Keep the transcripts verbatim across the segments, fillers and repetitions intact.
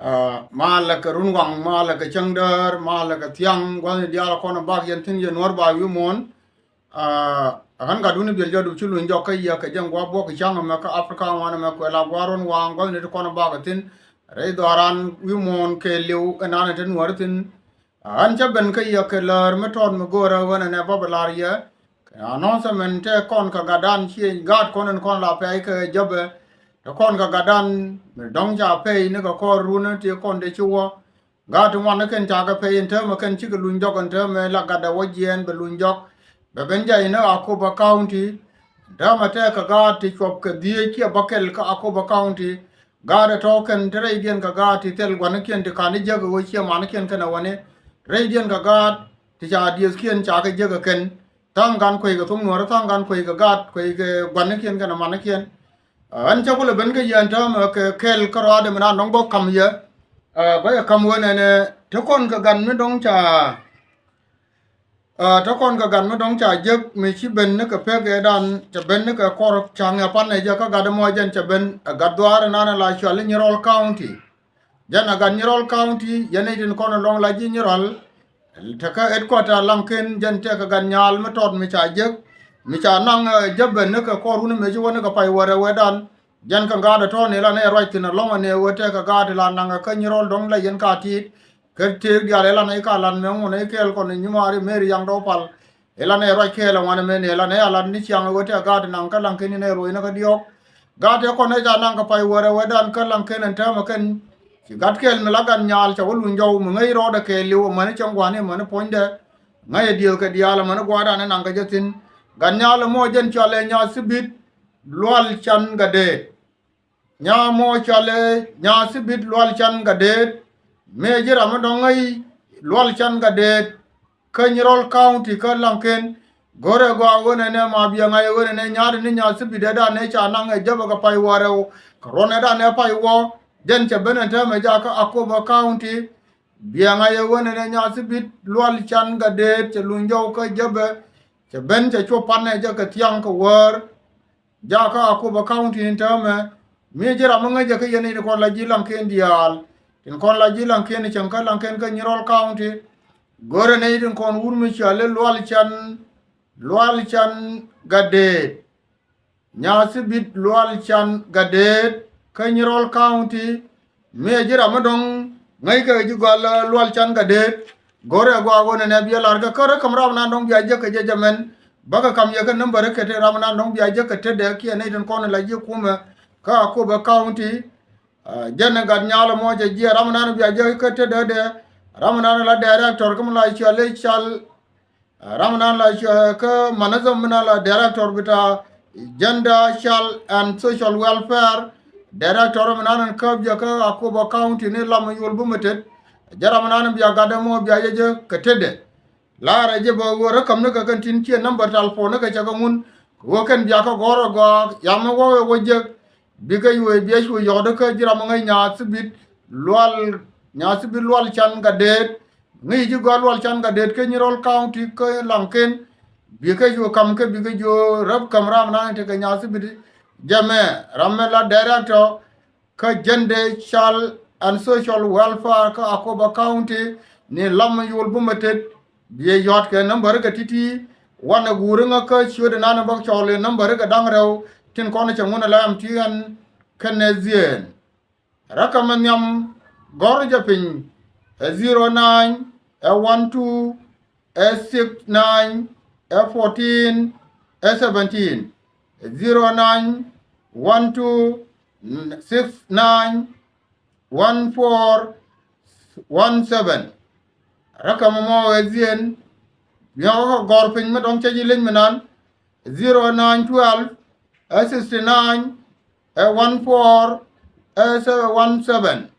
Aa, malɛ kɛ Runwaŋ, malɛ kɛ Cäŋdäär, malɛ kɛ Thiaŋ, gua̱thni diaal kɔn bak yɛn thi̱n yɛn Nuäär ba wi̱i̱ muɔ̱ɔ̱n. Aa, ɛ ɣän gatdun Biɛl Jɔt Duk ci luny jɔk kä yɛ kɛ jɛn gua̱a̱th buɔ̱k kɛ cäŋ ɛmɛ kä Africa wanɛmɛ kuɛ la gua̱a̱r Runwaŋ, gua̱thni ti kɔn bak ɛ thi̱n. Rɛy dhɔaaran wi̱i̱ muɔ̱ɔ̱n kɛ li̱w ɛn an ɛ te Nuäär thi̱n. Ɣän cä ben kä yɛ kɛ läär mi tɔt mi go̱o̱rä ɣän ɛn ɛ bä bɛ la̱r yɛ. Kɛ announcement tɛ kɔn kɛ gatdan ciëny gaat kɔn ɛn kɔn la pɛy kɛ Jäpɛ. Tɛ kɔn kɛ gatdan mi dɔ̱ŋ ca pɛy ni kɛ kɔr run ti kɔn dee ci wä. Gaat ti ŋuan ni kɛn ca kɛ pɛy ɛn täämɛ kɛn cikɛ luny jɔk ɛn täämɛ la gatdɛ wä jiɛɛn bɛ luny jɔk. Bɛ ben jay ni Akobo County. Täämɛ tɛ kɛ gaat ti cuɔp kɛ dhieec kiɛ bäkɛl kä Akobo County. Gaat ɛ tɔ̱ kɛn te rɛydiɛn kɛ gaat ti thil gua̱nikiɛn ti ka̱n i̱ jiäk ɛ ɣöö ciɛ manikiɛn kɛn ɛ wäni. Rɛydiɛn kɛ gaat ti ca diëëthkiɛn ca kɛ jiäk ɛ kɛn. Tha̱a̱ŋ gan kueckɛ thok Nuäärä, tha̱a̱ŋ gan kueckɛ gaat, kueckɛ gua̱nikiɛn kɛnɛ manikiɛn. Aa, ɣän cä kulɛ ben kä yɛn täämɛ kɛ kɛl kärɔaadɛ mi na nɔŋ bä ka̱m yɛ. Aa, bä yɛ ka̱m wen ɛnɛ te kɔn kɛ gan mi dɔ̱ŋ ca Aa, te kɔn kɛ gat mi dɔ̱ŋ ca jek mi ci ben ni kɛ pek ëëdan, cɛ ben ni kɛ kɔr ca̱ŋ ɛ pan ɛ jɛ kä gat mɔ jɛn cɛ ben ɛ gat dhuaar inan ɛ la cual i̱ Nyirol County. Jɛn ɛ gat Nyirol County, yɛn i̱ tin kɔn ɛ lɔŋ la ji̱ Nyirol. Te kä headquarter Laŋken, jɛn tɛ kɛ gat nyaal mi tɔt mi ca jek. Mi ca naŋ, ɛ, jɛ ben ni kɛ kɔr wun mëë ci wä ni kɛ pay wärɛ wetdan. Jɛn kɛ gaat ɛ tɔ̱ ni la nɛ ruac thi̱n ɛlɔ̱ŋ ɛ ni wee tɛ kɛ gaat la naŋ ɛ kä Nyirol dɔ̱ŋ la yɛn ka ti̱i̱t. Kä tëëk diaal ilan ɛ ka lat mɛ ŋun ɛ kɛɛl kɔn ɛ nyumaari Mary Yaŋ Dɔw Pal. Ilan ɛ ruac kɛɛl ɛ ŋuan ɛmɛ ni ilan ɛ alat ni ciaŋ ɛ wee tɛ gaat naŋ kä Laŋken in ɛ ruɔ̱c ni kä diɔ̱ɔ̱k. Gaat ɛ kɔn ɛ ca naŋ kɛ pay wärɛ wetdan kä Laŋken ɛn täämɛ kɛn. Ci gat kɛɛl mi la gat nyaal ca wä luny jɔw mi ŋäc rɔɔdɛ kɛɛliw ɛmäni cäŋ gua̱a̱ni ɛmäni puɔ̱nydɛ. Ŋäc ɛ diëëth kɛ diaal ɛmäni gua̱a̱dan ɛ naŋ kɛ jɛ thi̱n. Gat nyaal ɛmɔ jɛn cɔal ɛ Nyathibit Lual Can Gatdeet. Nya mɔ cɔalɛ Nyathibit Lual Can Gatdeet. Mëë ji̱ ram mi dɔ̱ŋ ŋäc Lual Can Gatdeet kä Nyirol County kä Laŋken. Go̱rɛ gɔaa ɣöö nɛnɛ ma biɛ ŋa̱c ɣöö nɛnɛ nyaat ni Nyathibit ɛ danɛ ca naŋ ɛ jäpɛ kɛ pay wä rɛw. Kɛ ruɔ̱n ɛ danɛ pay wä jɛn cɛ ben ɛn täämɛ jakä Akobo County. Biɛ ŋa̱c ɣöö nɛnɛ Nyathibit Lual Can Gatdeet cɛ luny jɔw kä jäpɛ. Cɛ ben cɛ cuɔp panɛ jɛ kɛ thiaŋ kɛ wäär. Jakä Akobo County in täämɛ. Mi ji̱ ram mi ŋäc jɛ kä yɛn in kɔn la ji̱ Laŋken diaal. Tin kɔn la ji̱ Laŋken cäŋ kä Laŋken kä Nyirol County. Go̱rɛ nɛy tin kɔn wur mi cɔal i̱ Lual Can, Lual Can Gatdeet. Nyathibit Lual Can Gatdeet kä Nyirol County. Mi ɛ ji̱ ram mi dɔ̱ŋ ŋäc kɛ ji̱ gɔal, ɛ, Lual Can Gatdeet. Go̱rɛ gɔaa ɣöö nɛnɛ biɛ lar kɛ kärä käm ram nan dɔ̱ŋ bia jek kɛ jɛ jɛ mɛn. Bäkɛ ka̱m yɛ kä nambär kɛ te ram nan dɔ̱ŋ bia jek kɛ tetdɛ kiɛ nɛy tin kɔn la ji̱ kumɛ kä Akobo County. Aa, jɛn ɛ gat nyaal ɛmɔ cɛ jiɛ ram nan bia jek kɛ tetdɛ dɛ. Ram nan la director kä mi la cɔal i̱ Cal Ram nan la, eh, kä manazam mi nan la director bita gender, child and social welfare. Director mi nan kä bia kä Akobo County ni Lam Yul Bumetet. Jɛ ram nan bia gat ɛmɔ bia jɛ jɛ kɛ tetdɛ. Larɛ jɛ bä wä rɛ käm ni kɛ kɛn tin kiɛ number telephone ni kɛ cɛ kɛ ŋun. Wä kɛn bia kä gɔr ɛ gɔaa yam wä wä jɛ. Bikɛ yuɔc biɛ cu yɔkdä kä ji̱ ram ŋäc Nyathibit Lual, Nyathibit Lual Can Gatdeet. Ŋäc ji̱ gɔaa Lual Can Gatdeet kä Nyirol County kä Laŋken. Bikɛ cu ka̱m kä bikɛ cu räp käm ram nan tekɛ Nyathibit jɛmɛ ram mɛ la director kä gender, child and social welfare kä Akobo County ni Lam Yul Bumetet. Biɛ yɔ̱t kɛ nambär kɛ ti̱ti̱. Wanɛ guuri ŋä kä ciötdɛ nanɛ bä cɔl i̱ nambär kɛ da̱ŋ rɛw tin kɔn cɛ ŋun ɛ la M T N kɛnɛ dhieen. Räkä mɛ nhiam gɔ̱r jɛ piny ɛ zero nine ɛ one two ɛ six nine ɛ fourteen ɛ seventeen. Zero nine one two six nine one four one seven. Räkä mɛ mɔ ɛ dhieen. Miɔkä gɔ̱r piny mi dɔ̱ŋ cä ji̱ leny mi nan. Zero nine twelve ɛ sixty nine ɛ one four ɛ seven one seven.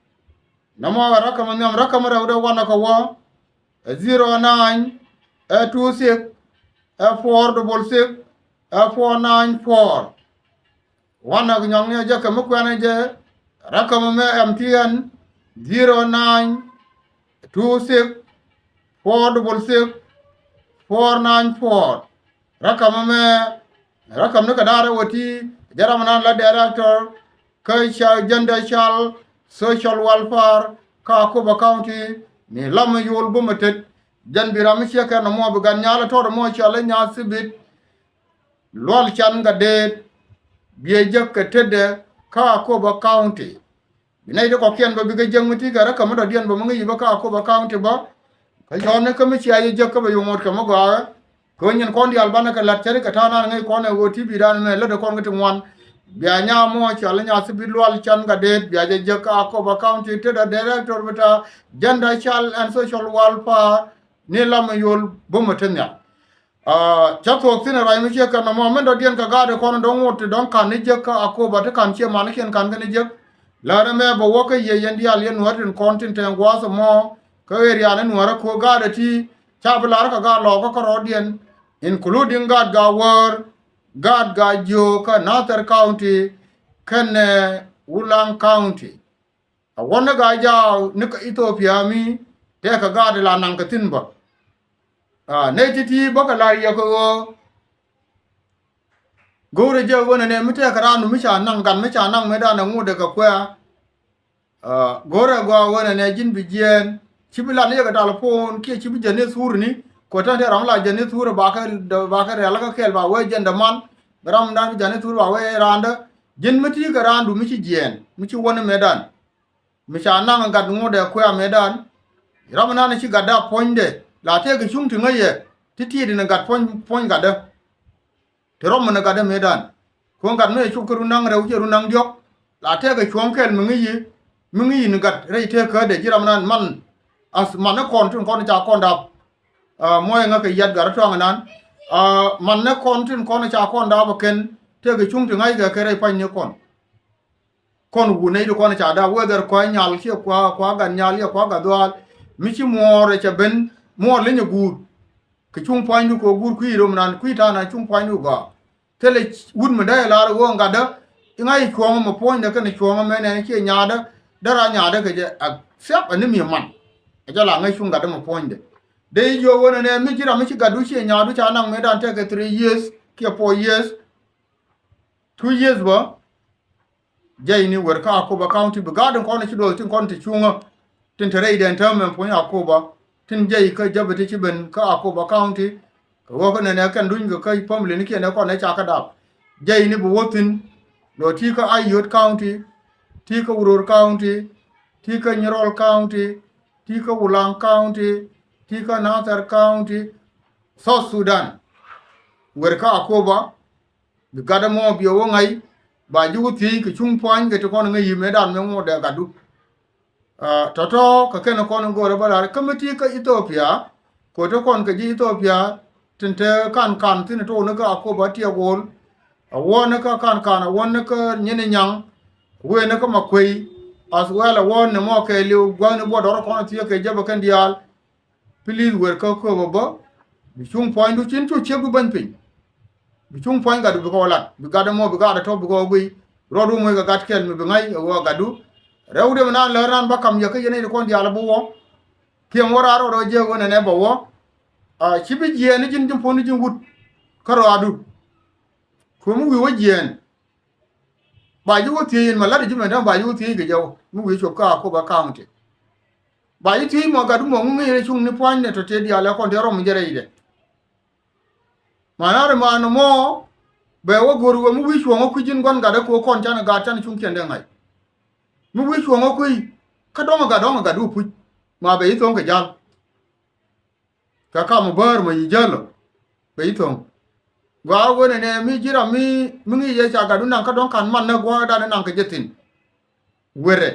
Nɔmɔ ɛ räkä mɛ nhiam, räkä mɛ rɛw dee wanɛ kɛ wä. Ɛ zero nine ɛ two six ɛ four double six ɛ four nine four. Wanɛ nyɔŋni ɛ jɛ kɛ mi kuɛn ɛ jɛ. Räkä mɛ mɛ M T N zero nine two six four double six four nine four. Räkä mɛ mɛ, räkä mɛ ni kɛ da̱rɛ wä ti jɛ ram nan la director kä ca gender, child Social Welfare kä Akobo County, ni lam mi yol bum mi tet. Jɛn bi ram mi ciɛ kɛn mɔ bi gan nyal tɔt mɔ cɔl inya thibit. Lual can kä deet, biɛ jek kɛ tetdɛ kä Akobo County. Bi nɛy ti kɔkiɛn bä bikɛ jiäk mi ti kɛ rä kä mi dɔ̱diɛn bä mi ŋi̱i̱c bä kä Akobo County bä. Kä cɔɔni kä mi cia jɛ jiäk kä bä yio̱ŋ ŋot kɛ mi gɔaaɛ. Kɛ ɣöö nyin kɔn diaal banɛ kɛ la̱t cäri kɛ ta̱a̱ nan ŋäc kɔn ɛ ɣöö ti bi dan mɛ lätdɛ kɔn kä ti ŋuan. Bia nya muɔ cia lä nya thibit lual can kä deet bia jɛ jiäk kä Akobo County tetdɛ director bi ta̱a̱ Gender, Child and Social Welfare ni lam mi yol bum mi ti nhial. Aa, cä thuɔ̱k thi̱n ɛ ruac mi ciek kɛn nɔmɔ min dɔ̱diɛn kɛ gaatdɛ kɔn dɔ̱ŋ ŋot ti dɔ̱ŋ ka̱n ni jiäk kä Akobo ti ka̱n ciɛ manikiɛn ka̱n kɛ ni jiäk. Lärɛ mɛ bɛ wä kä yiëë yɛn diaal yɛn nuäär tin kɔn tin tɛŋ gua̱a̱th ɛmɔ kä area ni nuäärä ko̱ gaatdɛ ti ca bi lar kɛ gaat lɔɔkä kärɔɔdiɛn, including gaat Gawäär, gaat Gajiök kä Nasir County kɛnɛ Wulaŋ County. A wä ni Gajaaw ni kä Ethiopia mi tɛkɛ gaat la naŋ kɛ thi̱n bä. Aa, nɛy ti̱ti̱ bä kɛ la̱r yɛ kɛ ɣöö go̱o̱rɛ jɛ ɣöö nɛnɛ mi tɛkɛ raandu mi ca naŋ gat mi ca naŋ mëëdan ɛ ŋotdɛ kɛ kuɛ̈ɛ̈. Aa, go̱o̱rɛ gɔaa ɣöö nɛnɛ ji̱n bi jiɛɛn ci bi lat ni yɛ kɛ talipon kiɛ ci bi jäni thurni. Kuɛ tɛn tɛ ram la jäni thur ba kɛ, ba kɛ rɛl kä kɛɛl ba wee jɛn däman. Bi ramdan bi jäni thur ba wee raandä. Ji̱n mi ti̱i̱ kɛ raandu mi ci jiɛɛn mi ci wä ni mëëdan. Mi ca naŋ gat ŋotdɛ kuɛ a mëëdan. Ram nan ci gatdä a puɔ̱nydɛ la tëëkɛ cuŋ ti ŋäc yɛ ti ti̱i̱t in gat puɔ̱ny, puɔ̱ny gatdä. Ti rɔm in gatdä mëëdan. Kuɔ̱ŋ gat mi cɛ cop kä run naŋ rɛw cɛ run naŋ diɔ̱k. La tëëkɛ cuɔ̱ŋ kɛl mi ŋi̱ci, mi ŋi̱ci in gat rɛy tëëk kädɛ ji̱ ram nan man. As man ni kɔn tin kɔn ca kɔn dap. Aa, muɔc ŋä kɛ yat gat rɔ tuaŋ nan. Aa, man ni kɔn tin kɔn ca kɔn dap kɛn tëëkɛ cuŋ ti ŋa̱ckɛ kɛ rɛy pa̱ny ni kɔn. Kɔn wut nɛy ti kɔn ca dap whether kua nyal kiɛ kua, kua gat nyal kiɛ kua gat dhuaal. Mi ci muɔɔr ɛ cɛ ben muɔɔr leny ɛ guur. Kɛ cuŋ pua̱nydu kɛ guur kui̱ rom nan kui̱ ta̱a̱ nan cuŋ pua̱nydu gɔaa. Thilɛ wut mi dee lar ɣöö gatdä iŋa̱c cuɔ̱ŋä mɛ puɔ̱nydɛ kɛnɛ cuɔ̱ŋä mɛ nɛn ciɛ nyaatdä. Dee ra nyaatdä kɛ jɛ a thiap ɛ ni mi man. Ɛ jɛ la ŋäc cuŋ gatdä mɛ puɔ̱nydɛ. Dee jiök ɣöö nɛnɛ mi ji̱ ram mi ci gatdu ciɛ nyaatdu ca naŋ mëëdan tɛkɛ three years kiɛ four years. Two years bä. Jɛy ni wer kä Akobo County bi gaat in kɔn ci duɔth tin kɔn ti cuŋä. Tin te rɛydɛn täämɛ puɔ̱ny Akobo tin jɛy kä jäbɛ ti ci ben kä Akobo County. Kɛ ɣöö kä nɛnɛ kɛn duny kɛ kä family ni kiɛn ɛ kɔn ɛ ca kä dap. Jɛy ni bi wä thi̱n. Lɔ ti kä Ayod County, ti kä Uror County, ti kä Nyirol County, ti kä Wulaŋ County, ti kä Nasir County. South Sudan. Wer kä Akobo. Bi gatdä mɔ biɛ wä ŋa̱c ba ji̱ wä thiec kɛ cuŋ pua̱ny kɛ ti kɔn ŋäc yi̱ mëëdan mëë ŋuɔ̱t dɛ gatdu. Aa, tɔ̱tɔ̱ kɛ kɛn kɔn go̱o̱rä bä lar kä mi ti kä Ethiopia. Ko̱ te kɔn kɛ ji̱ Ethiopia tin te kan kan thi̱n to̱o̱ni kä Akobo tiɛk ɣol. A wäni kä kan kan a wäni kä nyini nyaŋ. Weni kä ma kuey. As well a wäni mɔ kɛɛliw gua̱thni buɔt dɔrɔ kɔn thiek kɛ jäpä kɛn diaal. Please wer kä kööbä bä. Bi cuŋ puɔ̱nydu cin cu ciek bi bäny piny. Bi cuŋ puɔ̱ny gatdu bi kɛ wä lat bi gatdä mɔ bi gatdä tɔ̱ bi kɛ wä guiy. Ruɔdu moc kɛ gat kɛl mi bi ŋa̱c ɛ wä gatdu. Rɛwdɛ mi naan lär naan bä kam yɛ kä yɛn i̱ ti kɔn diaal bi wä. Kiɛm wä raar ruɔdɔ jiɛk ɣöö nɛnɛ bä wä. Aa, ci bi jiɛɛn ni ji̱n ji̱n puɔ̱n ni ji̱n wut. Kä rɔaadu. Kuɛ mi wi̱i̱ wä jiɛɛn. Ba ji̱ wä thiec in ma la̱t ji̱ mɛn däm ba ji̱ wä thiec kɛ jɛ wä mi wi̱i̱ cuɔp kä Akobo County. Ba ji̱ thiec mɔ gatdu mɔ ŋuŋ ŋi̱i̱c rɛ cuŋ ni pua̱ny nɛ tɔ tëë diaal ɛ kɔn tëë rɔm mi jɛ rɛydɛ. Ma na ri ma nɔ mɔ bɛ wä go̱r wä mi wi̱i̱ cuɔ̱ŋ wä kui̱ ji̱n gua̱n gatdä ko̱ kɔn canɛ gaat canɛ cuŋ kiɛn dee ŋa̱c. Mi wi̱i̱ cuɔ̱ŋ wä kui̱ kä dɔ̱ŋ ɛ gat dɔ̱ŋ ɛ gatdu puc. Ma bɛ ji̱ tho̱ŋ kɛ ja̱l. Kɛ kam bäär mɔ yi jäl ɔ. Bɛ yi tho̱ŋ. Gɔaa wen ɛnɛ mi ji̱ ram mi, mi ŋi̱i̱c yɛ ca gatdu naŋ kä dɔ̱ŋ ka̱n man nä gua̱a̱k dan naŋ kɛ jɛ thi̱n. Werɛ.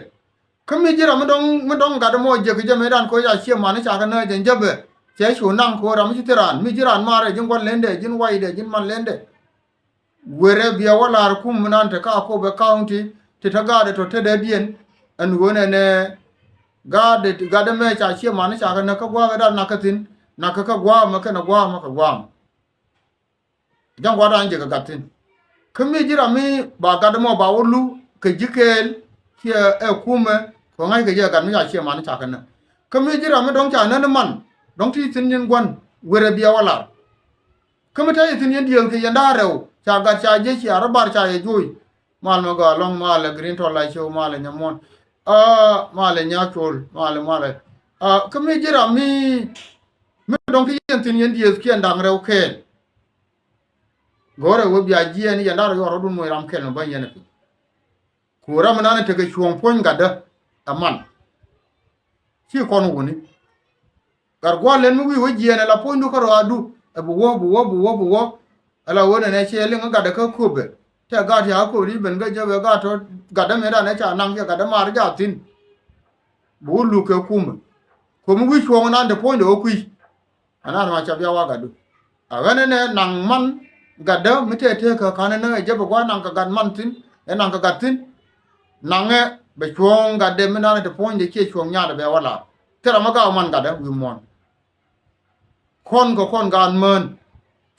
Kä mi ji̱ ram mi dɔ̱ŋ, mi dɔ̱ŋ gatdu mɔ jek kɛ jɛ mëëdan koc a ciɛ man ca kɛ nä jɛ jäpɛ. Cɛ cu naŋ ko̱ ram mi ci thil raan. Mi ji̱ raan maarɛ ji̱n gua̱n lendɛ, ji̱n waydɛ, ji̱n man lendɛ. Werɛ biɛ wä la̱r kum nan te kä Akobo County ti te gaatdɛ tɔ tetdɛ diɛn. Ɛn ɣöö nɛnɛ gaatdɛ, gaatdɛ mɛ ca ciɛ man ca kɛ näk kä gua̱a̱k ɛ da̱r nak kä thi̱n. Nak kä gua̱a̱k mɛ kɛnɛ gua̱a̱k mɛ kɛ gua̱a̱k mɛ. Ja̱ŋ gua̱a̱k da̱a̱n jɛ kɛ gat thi̱n. Kä mi ji̱ ram mi ba gatdɛ mɔ ba wä lu kɛ ji̱ kɛɛl ciɛ ɛ kumɛ kɛ ŋa̱c kɛ jɛ gat mi ca ciɛ man ca kɛ näk. Kä mi ji̱ ram mi dɔ̱ŋ ca nän man dɔ̱ŋ ti thi̱n nyin gua̱n werɛ biɛ wä la̱r. Kä mi te yɛ thi̱n yɛn diëëth kɛ yɛn da̱a̱ rɛw ca gat ca jiec cia rɔ bar ca yɛ juuc. Mal mɛ gɔaa lɔ̱ŋ malɛ Green Tɔl la cio̱w malɛ Nyamuɔ̱n. Ah, malɛ nya col, malɛ, malɛ. Ah, kä mi ji̱ ram mi, mi dɔ̱ŋ ki yɛn thi̱n yɛn dieth kiɛn da̱ŋ rɛw kɛɛl. Go̱rɛ wee bia jiɛɛn yɛn da̱r yɔr rɔ̱dun moc ram kɛl mi bäny yɛn ɛ piny. Ku ram mi nan tekɛ cuɔ̱ɔ̱ŋ puɔ̱ny gatdä ɛ man. Ci kɔn wuni. Gat gua̱l lɛn mi wi̱i̱ wä jiɛɛn ɛ la puɔ̱nydu kä rɔaadu ɛ bi wä, bi wä, bi wä, bi wä. Ɛ la wen ɛn ɛ ciɛ liŋ ɛ gatdä kä köpɛ. Tɛ gat ya köpɛ di ben kä jɛ wee gat tɔ gatdä mëëdan ɛ ca naŋ kiɛ gatdä maar ja thi̱n. Bi wä luk kɛ kumɛ. Komi wi̱i̱ cuɔ̱ɔ̱ŋ nan te puɔ̱nydɛ wä kui̱. Anan ma ca bia wa gatdu. A ɣän ɛnɛ naŋ man gatdä mi tɛɛ tëë kä ka̱n ɛnɛ ɛ jɛ bɛ gua̱a̱ naŋ kɛ gat man thi̱n, ɛ naŋ kɛ gat thi̱n. Naŋɛ bɛ cuɔ̱ɔ̱ŋ gatdɛ mi nan te puɔ̱nydɛ ciɛ cuɔ̱ɔ̱ŋ nyaatdɛ bɛ wä laar. Thilɛ ma gaw man gatdä wi̱i̱ muɔ̱ɔ̱n. Kɔn kɛ kɔn gaat mään.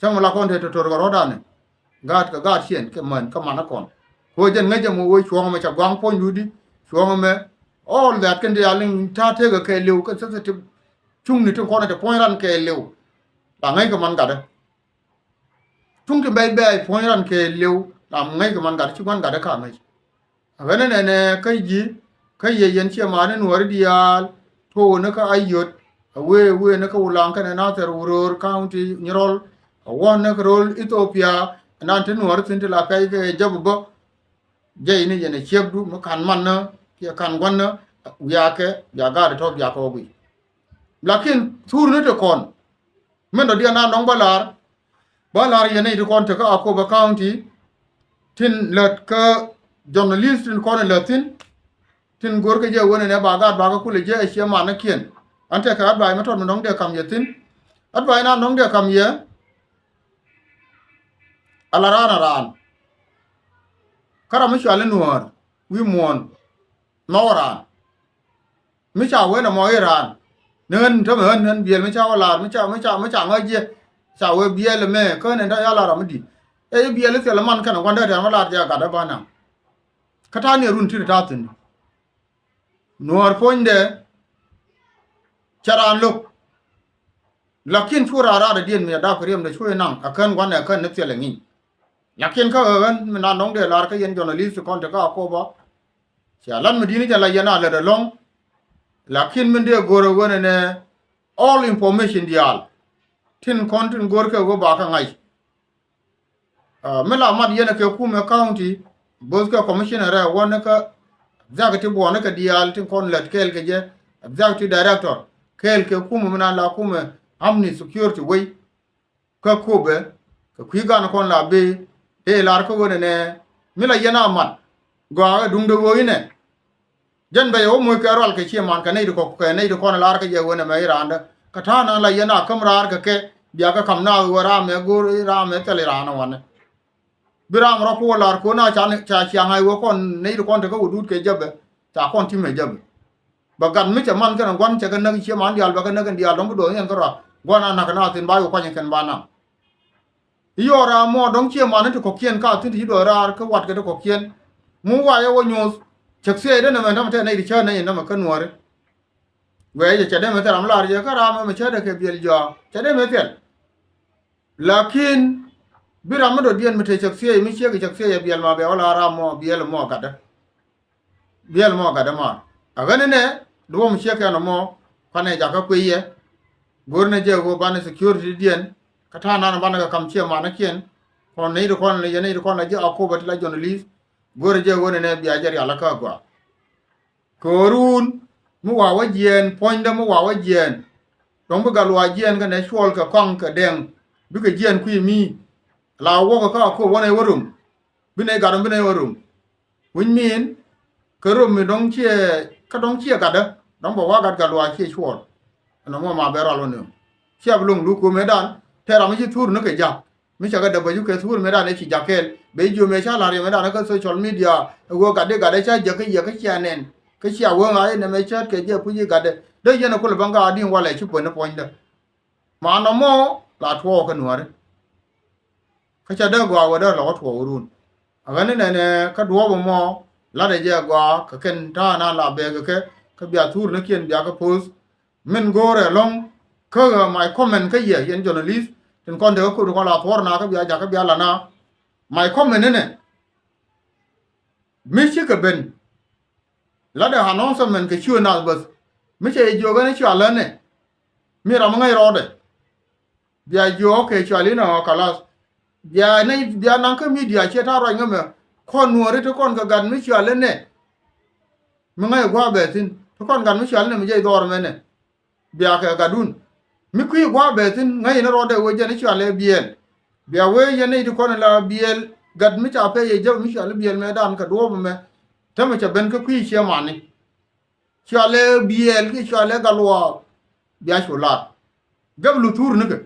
Cäŋ mi la kɔn te totor kɛ rɔ̱dan. Gaat kɛ gaat ciɛn kɛ mään kä man kɔn. Kɛ wee jɛn ŋäc ɛmɔ wee cuɔ̱ɔ̱ŋ ɛmɛ ca gua̱a̱ŋ puɔ̱nydudi. Cuɔ̱ɔ̱ŋ ɛmɛ. All that kɛn diaal in ta̱a̱ tekɛ kɛɛliw kɛn sensitive. Cuŋni tin kɔn ɛ te puɔ̱ny ran kɛɛliw. La ŋäc kɛ man gatdä. Cuŋ ti bɛc bɛɛc puɔ̱ny ran kɛɛliw. La ŋäc kɛ man gatdä ci gua̱n gatdä ka ŋäc. A ɣän ɛnɛnɛ kä ji̱ kä yɛ yɛn ciɛ mani nuɔ̱ɔ̱ri diaal. Tuɔɔni kä Ayot. A wee wee ni kä Wulaŋ kɛnɛ Nathɛr Wuror County Nyirɔl. A wäni kä ro̱l Ethiopia. Ɛnan ti nuɔ̱ɔ̱ri thi̱n ti la pɛc kɛ jɔp bä. Jɛy ni yɛn ɛ ciekdu mi ka̱n man ni kiɛ ka̱n gua̱n ni. Wiakɛ bia gaat tɔ̱ bia kɛ wä guiy. Lakin thurni ti kɔn. Min dɔ̱diɛn a nɔŋ bä la̱r. Bä la̱r yɛn nɛy ti kɔn tekä Akobo County. Tin lät kä journalist tin kɔn lät thi̱n. Tin go̱rkä jɛ wen ɛnɛ ba gaat bakä kulɛ jɛ ɛ ciɛ manikiɛn. An tekɛ advice mi tɔt mi nɔŋ dee kam yɛ thi̱n. Advice na nɔŋ dee kam yɛ. Ala raan a raan. Kä ram mi cuali nuäär wi̱i̱ muɔ̱ɔ̱n. Nhɔk raan. Mi ca wen ɛmɔ i̱ raan ni ɣän tämɛ ɣän ɣän biɛl mi ca wä laar mi ca mi ca mi ca ŋäc jiɛ. Ca wee biɛl ɛmɛ kä ɣän ɛn tɔ ya laar ram mi di̱t. Ɛ i̱ biɛl i̱ thil man kɛn ɛ gua̱n dee tɛn wä laar jɛ gat ɛ ba naŋ. Kä ta̱a̱ ni ɛ run tin ta̱a̱ thi̱n. Nuɔ̱ɔ̱r puɔ̱nydɛ. Cɛ raan lo̱k. Lakin cu raan raar ɛ diɛn mi ɛ dap kɛ riɛmdɛ cu i̱ naŋ ɛ kän gua̱n ɛ kän ni thil ɛ ŋi̱ny. Lakin kä ɣän mi na nɔŋ dee laar kä yɛn journalist kɔn tekä Akobo. Cia lat mi di̱t ni jɛ la yɛn a lät ɛlɔ̱ŋ. Lakin min dee go̱r ɛ ɣän ɛnɛ all information diaal. Tin kɔn tin go̱r kɛ ɣöö ba kä ŋa̱c. Ah, mi la mat yɛn kɛ kumɛ county, both kɛ commissioner rɛ wä ni kä executive wä ni kɛ diaal tin kɔn lät kɛɛl kɛ jɛ, executive director kɛɛl kɛ kumɛ mi na la kumɛ amni security wei. Kä Akobo kɛ kui̱ gan kɔn la bi dee lar kä ɣöö nɛnɛ mi la yɛn a mat gɔaa kɛ duŋdɛ ɣöö inɛ. Jɛn bɛ yɛ wä moc kɛ rual kɛ cie man kɛ nɛy ti kɔk kɛ nɛy ti kɔn lar kɛ jɛ wen ɛmɛ i̱ raandä kɛ ta̱a̱ na la yɛn a käm raar kɛ kɛ bia kɛ ka̱m naath ɣöö raam ɛ go̱o̱r i̱ raam ɛ thil i̱ raan ɛ wanɛ. Bi raam rɔ kuɔ lar ko̱n a ca ca ciaŋ a i̱ wee kɔn nɛy ti kɔn te kä wä duut kɛ jäpɛ ca kɔn ti̱mɛ jäpɛ. Bɛ gat mi cɛ man kɛn gua̱n cɛ kɛ näk cie man diaal bɛ kɛ näk kɛn diaal dɔ̱ŋ bi do̱th yɛn kä rɔ gua̱n a na̱k kɛ naath thi̱n ba yɛ kuany kɛn ba naŋ. I̱ yɔɔr a mɔ dɔ̱ŋ cie mani ti kɔ̱kiɛn ka thi̱n ti ci dɔɔr raar kä wat kɛ ti kɔ̱kiɛn. Mu wayɛ wä nyoth cäk thiɛɛcdä nɛmɛ nɛmɛ tɛn nɛy ti cäät nɛy nɛmɛ kä nuɔ̱ɔ̱ri. Wɛɛ jɛ cɛ dee mɛ thil ram lar jɛ kä ram mɛ cäät dee kɛ biɛl jɔa cɛ dee mɛ thil. Lakin bi ram mi dɔ̱diɛn mi te cäk thiɛɛc mi ciek cäk thiɛɛc ɛ biɛl ma bɛ wä la ram mɔ biɛl mɔ gatdä. Biɛl mɔ gatdä ma a ɣän inɛ duɔ̱m ciek kɛn ɔmɔ. Kuanɛ jakä kuiy yɛ go̱r ni jɛ ɣöö banɛ security diɛn. Kä ta̱a̱ nan banɛ kɛ kam ciɛ manikiɛn. Kɔn ni ti kɔn ni yɛn ni ti kɔn la ji̱ Akobo ti la journalist. Go̱r jɛ ɣöö ni nɛ bia jɛ rial kä agɔaa. Kɛ ɣöö ruun mi wa wä jiɛɛn puɔ̱nydä mi wa wä jiɛɛn. Dɔ̱ŋ bi gat luaac jiɛɛn kɛ nɛ cuɔl kɛ kɔaŋ kɛ dɛŋ bikɛ jiɛɛn kui̱ mi. La wäkɛ kä Akobo wä nɛ wä rom. Bi nɛ gat rom bi nɛ wä rom. Which mean kä rom mi dɔ̱ŋ ciɛ kä dɔ̱ŋ ciɛ gatdä dɔ̱ŋ bɛ wa gat gat luaac ciɛ cuɔl. Ɛn ɔmɔ ma bɛ rual wä ni ɣöö ciɛ bi lo̱ŋ luk ko̱mɛ dan tɛ ram mi ci thur ni kɛ ja̱k. Mi cakɛ däbäcu kɛ thur mëëdan ëë ci ja̱k kɛɛl bɛ jiö mëë ca la̱r yɛ mëëdan kä social media. Ɛ ɣöö gatdi gatdä ca jäk kä yɛ kä cia nɛn kä cia wee ŋa̱c inɛ mëë cäät kɛ jiɛ puc i̱ gatdä dee yɛn ɛ kulɛ bäŋ kä adi̱ŋ walɛ ci puɔ̱ny ni puɔ̱nydä. Ma nɔmɔ la tuɔɔk kä nuääri. Kä ca dee gɔaa wee dee lɔk kä tuɔɔk run. A ɣän inɛnɛ kä duɔ̱ɔ̱p ɛmɔ latdɛ jɛ gɔaa kɛ kɛn ta̱a̱ na la bɛɛk kɛ kä bia thur ni kiɛn bia kä poth. Min go̱o̱rɛ ɛlɔ̱ŋ kä ɣä my comment kä yɛ yɛn journalist tin kɔn te kä ko̱r kɔn la thuɔ̱r na kä bia jakä bia la na. My comment inɛ mi cikɛ ben. Latdɛ announcement kɛ ciö nath bäth. Mi cɛ jiök ɛn cual ɛnɛ. Mi ram ŋäc rɔɔdɛ. Bia jiök kɛ cual inɔ kalas. Bia nɛy bia naŋ kä media ciɛ ta̱a̱ ruac ŋämɛ. Kɔn nuɔ̱ɔ̱ri ti kɔn kɛ gat mi cual ɛnɛ. Mi ŋäc gua̱a̱ bɛ thi̱n ti kɔn gat mi cual ɛnɛ mi jɛ dhɔr mɛnɛ. Bia kɛ gatdun. Mi kui̱ gua̱a̱ bɛ thi̱n ŋäc ni rɔɔdɛ wee jɛn i̱ cualɛ biɛl. Bia wee yɛn i̱ ti kɔn la biɛl gat mi ca pɛ yɛ jäp mi cualɛ biɛl mɛ dan kɛ duɔ̱ɔ̱p mɛ. Tämɛ cɛ ben kä kui̱ ciɛ mani. Cualɛ biɛl ki cualɛ gat luaak. Bia cu laat. Gɛp lu thuur nikɛ.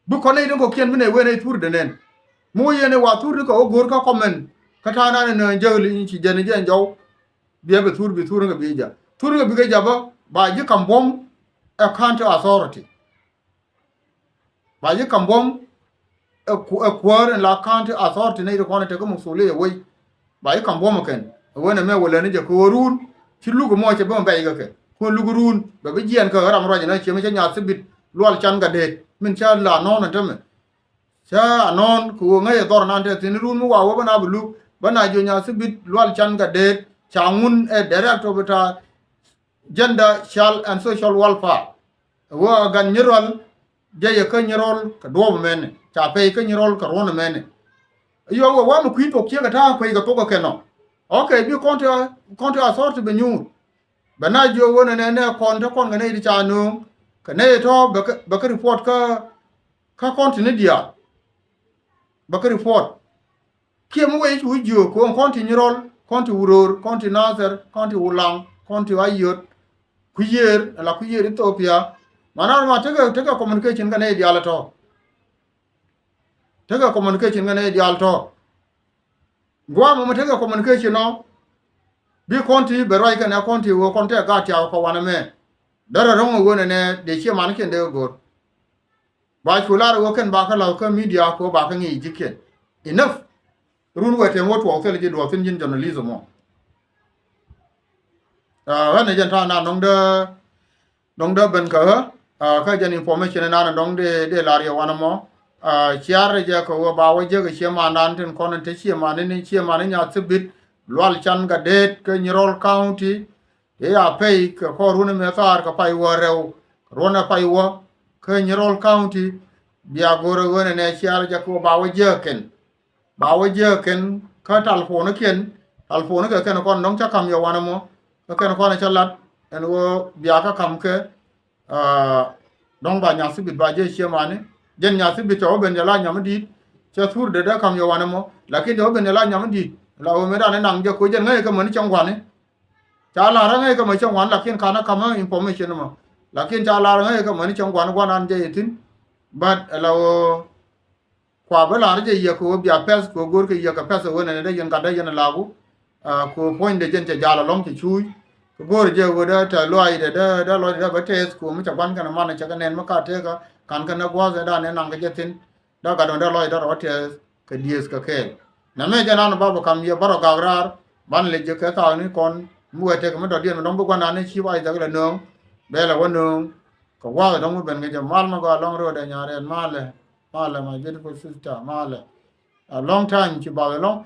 Bi kɔn nɛy tin kɔ̱kiɛn bi nɛy wen nɛy thurɛ dee nɛn. Mi wä yɛn ɛ wa thur ni kɛ wä go̱o̱r kä comment. Kä ta̱a̱ nan ɛn jääk li ci jɛn jɛn jɔw. Biɛ bi thur bi thur ni kɛ bi ja̱ thur ni kɛ bi kɛ ja̱ bä ba ji̱ kam buɔ̱m. Ɛ county authority ba ji̱ kam buɔ̱m. Ɛ kuäär in la county authority nɛy ti kɔn ɛ tek kä mukthuli ɛ wec. Ba ji̱ kam buɔ̱m ɛ kɛn ɛ wen ɛmɛ wä lɛni jɛ kɛ wä ruun. Ci luk ɛmɔ cɛ bä mɛ bɛc kɛ kɛ kuën luk ruun bɛ bi jiɛn kɛ ram ruac ɛn ɛ ciɛ mi cɛ nyath thibit lual can gat deet min cä la nɔn ɛn tämɛ. Cä anɔn kɛ ɣöö ŋäc ɛ dhɔr nan te thi̱n run mi wa wä bä na bi luk bä na jiö nyath thibit lual can gat deet ca ŋun ɛ director bi ta gender, child and social welfare. Ɛ ɣöö a gat nyirɔl jɛ yɛ kä nyirɔl kɛ duɔ̱ɔ̱p mɛnɛ ca pɛy kä nyirɔl kɛ ruɔ̱n mɛnɛ. Yɔ wä wa mi kui̱ thok ciek ɛ ta̱a̱ kuec kɛ thok ɛ kɛn ɔ. Ok bi county, county authority bi nyuur. Bɛ na jiök wen ɛnɛ nɛ kɔn te kɔn kɛ nɛy ti ca nööŋ kɛ nɛy tɔ̱ bɛ kä, bɛ kä report kä, kä kɔn ti ni diaal. Bɛ kä report. Kiɛ mi wec wi̱c jiök kɔn kɔn ti nyirɔl kɔn ti wuror kɔn ti nathɛr kɔn ti wulaŋ kɔn ti ayöt. Kui̱ yiër ala kui̱ yiër Ethiopia. Mana ma tekɛ, tekɛ communication kɛ nɛy diaal tɔ̱. Tekɛ communication kɛ nɛy diaal tɔ̱. Guam mɔ mi tekɛ communication ɔ. Bi kɔn ti bɛ ruac kɛn ɛ kɔn ti ɣöö kɔn tɛ gat tiak kɔ wanɛ mɛ. Därɛ ro̱ŋ ɛ ɣöö nɛnɛ dee cie man kiɛn dee ɣä go̱r. Ba cu lar ɣöö kɛn ba kä la̱th kä media kɛ ɣöö ba kä ŋi̱i̱c ji̱kiɛn. Enough. Run wɛ tɛm wä tuɔɔk thil ji̱ duɔɔk thi̱n ji̱n journalism ɔ. Ɣän ɛ jɛn ta̱a̱ na nɔŋdä Dɔ̱ŋ dee ben kä ɣä kä jɛn information inan dɔ̱ŋ dee, dee lar yɛ wanɛ mɔ. Ciar jɛ kɛ ɣöö ba wä jek ɛ ciɛ mandan tin kɔn in te ciɛ mani ni ciɛ mani nya thibit lual can gat deet kä Nyirol County. I̱ a pɛy kɛ kɔr run imɛ thaar kɛ pay wä rɛw kɛ ruɔn ɛ pay wä kä Nyirol County. Bia go̱rɛ ɣöö nɛ nɛ ciar jɛ kɛ ɣöö ba wä jek kɛn. Ba wä jiɛ kɛn kä talponikiɛn, talponikɛ kɛn kɔn dɔ̱ŋ cä ka̱m yɛ wanɛ mɔ kä kɛn kɔn cä lat ɛn ɣöö bia kä ka̱m kɛ. Dɔ̱ŋ ba nyath thibit ba jiɛ ciɛ mani jɛn nyath thibit cɛ wä ben jɛ la nyam i̱ di̱i̱t. Cɛ thur dee dee ka̱m yɛ wanɛ mɔ lakin cɛ wä ben jɛ la nyam i̱ di̱i̱t la ɣöö mëë dan i̱ naŋ jɛ koc jɛn ŋäcɛ kɛ mäni cäŋ gua̱ni. Ca la̱r ɛ ŋäcɛ kɛ mäni cäŋ gua̱ni lakin ka̱n ɛ ka̱m ɛ information mɔ lakin ca la̱r ɛ ŋäcɛ kɛ mäni cäŋ gua̱ni gua̱n an jɛ yɛ thi̱n. But ɛ la ɣöö Kua bä la̱r jɛ yɛ kɛ ɣöö bia pɛth kɛ ɣöö go̱o̱r kɛ yɛ kɛ pɛth ɛ ɣöö nɛnɛ dee yɛn gat dee yɛn ɛ la̱a̱ku. Kɛ ɣöö puɔ̱nydɛ jɛn cɛ jal ɛlɔ̱ŋ cɛ cuuc kɛ go̱o̱r jɛ ɣöö dee tɛ luaydɛ dee dee lɔcdɛ dee bä tɛth kɛ ɣöö mi cɛ gua̱n kɛn ɛ man cɛ kɛ nɛn mi ka tekä ka̱n kɛn ɛ gua̱a̱th ɛ da̱a̱n ɛ naŋ kɛ jɛ thi̱n. Dee gat dɔ̱ŋ dee lɔcdɛ rɔ tɛth kɛ dieth kɛ kɛɛl. Nɛmɛ jɛn an bä bä ka̱m yɛ bä rɔ gak raar ban lɛ jɛ kɛ thaak ni kɔn mi wee tek mi dɔ̱diɛn mi dɔ̱ŋ bi gua̱n an ni ci wac dhɛk lɛ nööŋ. Bɛ lɛ wä nööŋ kɛ gua̱a̱th ɛ dɔ̱ŋ mi ben kɛ jɛ mal mi gɔaa lɔ̱ŋ röödɛ nyaar ɛn malɛ. Malɛ, my beautiful sister, malɛ. A long time ci bath ɛlɔ̱ŋ.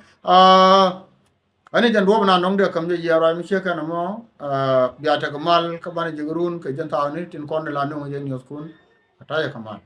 Ɛn i̱ jɛn duɔ̱ɔ̱p inan nɔŋ dee käm jɛ yiɛɛr ruac mi ciek kɛn ɛmɔ. Bia tekɛ mal kä banɛ ji̱ run kɛ jɛn thaakni tin kɔn ni la nöŋ jɛ niɔ̱thkun. A ta̱yɛ kɛ mal.